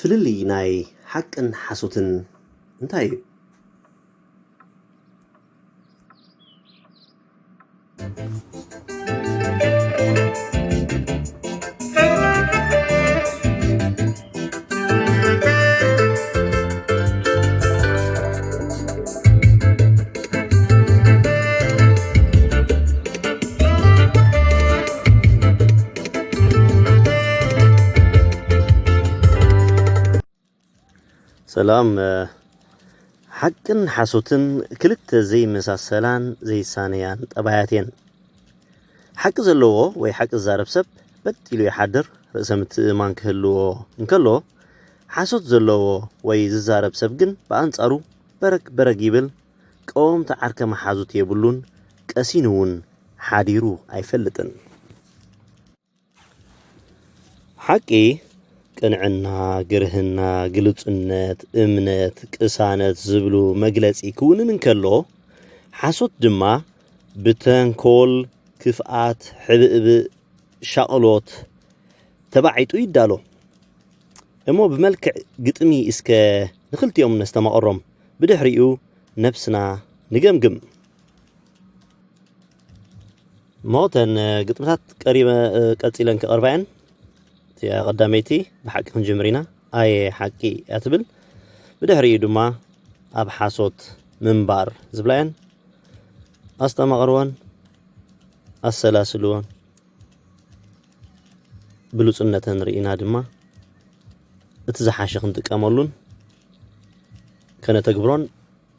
ፍልልይ ናይ ሓቅን ሓሶትን እንታይ እዩ? ሰላም። ሓቅን ሓሶትን ክልተ ዘይመሳሰላን ዘይሳነያን ጠባያት እየን። ሓቂ ዘለዎ ወይ ሓቂ ዝዛረብ ሰብ በጥ ኢሉ ይሓድር፣ ርእሰ ምትእምማን ክህልዎ እንከሎ፣ ሓሶት ዘለዎ ወይ ዝዛረብ ሰብ ግን ብኣንጻሩ በረግ በረግ ይብል፣ ቀወምቲ ዓርከ መሓዙት የብሉን፣ ቀሲኑ እውን ሓዲሩ ኣይፈልጥን። ሓቂ፣ ቅንዕና፣ ግርህና፣ ግልጹነት፣ እምነት፣ ቅሳነት ዝብሉ መግለጺ ክውንን እንከሎ፣ ሓሶት ድማ ብተንኮል፣ ክፍኣት፣ ሕብእብእ፣ ሻቕሎት ተባዒጡ ይዳሎ። እሞ ብመልክዕ ግጥሚ እስከ ንኽልቲኦም ነስተማቕሮም፣ ብድሕሪኡ ነብስና ንገምግም። እሞ እተን ግጥምታት ቀሪበ ቀጺለን ክቐርባ እየን። እቲኣ ቀዳመይቲ ብሓቂ ክንጅምር ኢና። ኣየ ሓቂ እያ ትብል። ብድሕሪኡ ድማ ኣብ ሓሶት ምንባር ዝብላ እየን። ኣስተማቕርወን፣ ኣሰላስልወን። ብሉጽነተን ርኢና ድማ እቲ ዝሓሸ ክንጥቀመሉን ከነተግብሮን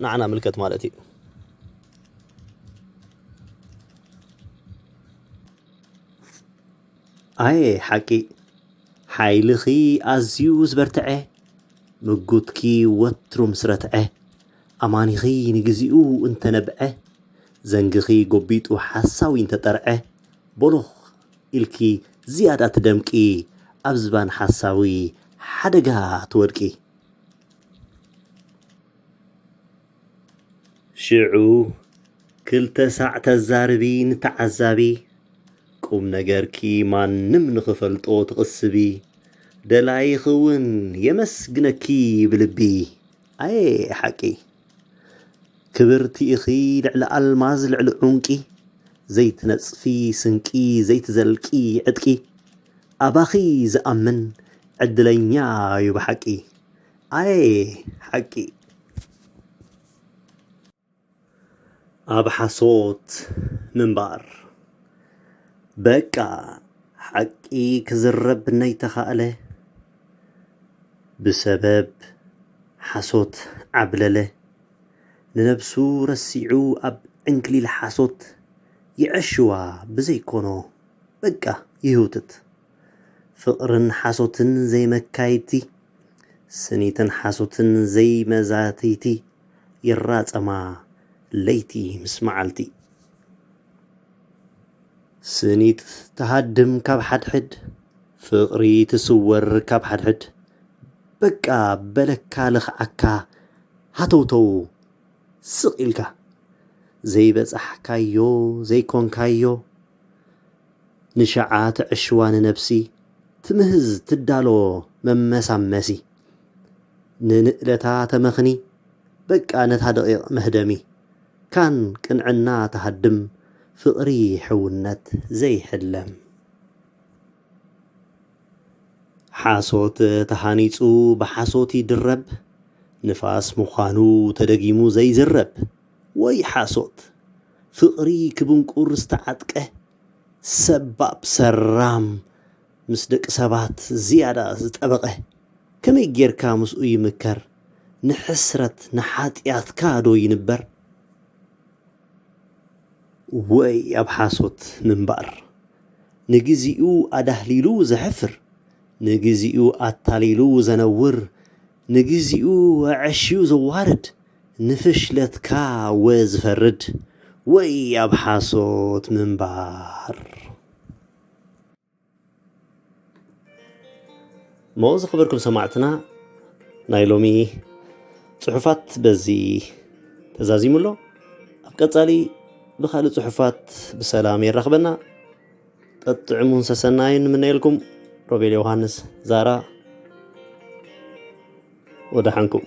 ንዓና ምልከት ማለት እዩ። ኣየ ሓቂ፣ ሓይልኺ ኣዝዩ ዝበርትዐ፣ ምጉትኪ ወትሩ ምስ ረትዐ፣ ኣማኒኺ ንግዚኡ እንተነብዐ፣ ዘንግኺ ጎቢጡ ሓሳዊ እንተጠርዐ፣ ቦሎኽ ኢልኪ ዝያዳ ትደምቂ፣ ኣብ ዝባን ሓሳዊ ሓደጋ ትወድቂ። ሽዑ ክልተ ሳዕ ተዛርቢ ንተዓዛቢ፣ ቁም ነገርኪ ማንም ንኽፈልጦ ትቕስቢ፣ ደላይኺ እውን የመስግነኪ ብልቢ። ኣየ ሓቂ! ክብርቲ ኢኺ ልዕሊ ኣልማዝ ልዕሊ ዑንቂ፣ ዘይትነጽፊ ስንቂ ዘይትዘልቂ ዕጥቂ፣ ኣባኺ ዝኣምን ዕድለኛ እዩ ብሓቂ። ኣየ ሓቂ! ኣብ ሓሶት ምንባር። በቃ ሓቂ ክዝረብ ነይተኻእለ፣ ብሰበብ ሓሶት ዓብለለ። ንነብሱ ረሲዑ ኣብ ዕንክሊል ሓሶት ይዐሽዋ ብዘይኮኖ በቃ ይህውትት። ፍቕርን ሓሶትን ዘይመካይድቲ፣ ስኒትን ሓሶትን ዘይመዛትይቲ፣ ይራጸማ ለይቲ ምስ መዓልቲ። ስኒት ትሃድም ካብ ሓድሕድ፣ ፍቕሪ ትስወር ካብ ሓድሕድ፣ በቃ በለካ ልኽዓካ ሃተውተው ስቕ ኢልካ። ዘይበጻሕካዮ ዘይኮንካዮ፣ ንሸዓ ተዕሽዋ ንነብሲ ትምህዝ ትዳሎ መመሳመሲ። ንንእለታ ተመኽኒ በቃ ነታ ደቂቕ መህደሚ። ካን ቅንዕና ትሃድም ፍቕሪ ሕውነት ዘይሕለም። ሓሶት ተሃኒጹ ብሓሶት ይድረብ፣ ንፋስ ምዃኑ ተደጊሙ ዘይዝረብ። ወይ ሓሶት! ፍቕሪ ክብንቁር ዝተዓጥቀ፣ ሰባብ ሰራም ምስ ደቂ ሰባት ዝያዳ ዝጠበቐ፣ ከመይ ጌርካ ምስኡ ይምከር? ንሕስረት ንሓጢኣትካ ዶ ይንበር? ወይ ኣብ ሓሶት ምንባር! ንግዚኡ ኣዳህሊሉ ዘሕፍር፣ ንግዚኡ ኣታሊሉ ዘነውር፣ ንግዚኡ ኣዐሽዩ ዘዋርድ፣ ንፍሽለትካ ወ ዝፈርድ፣ ወይ ኣብ ሓሶት ምንባር! እሞ ዝኸበርኩም ሰማዕትና፣ ናይ ሎሚ ጽሑፋት በዚ ተዛዚሙ ኣሎ። ኣብ ቀጻሊ ብኻልእ ጽሑፋት ብሰላም የራኽበና። ጠጥዕሙን ሰሰናይን ንምነየልኩም። ሮቤል ዮሃንስ ዛራ ወደሓንኩም።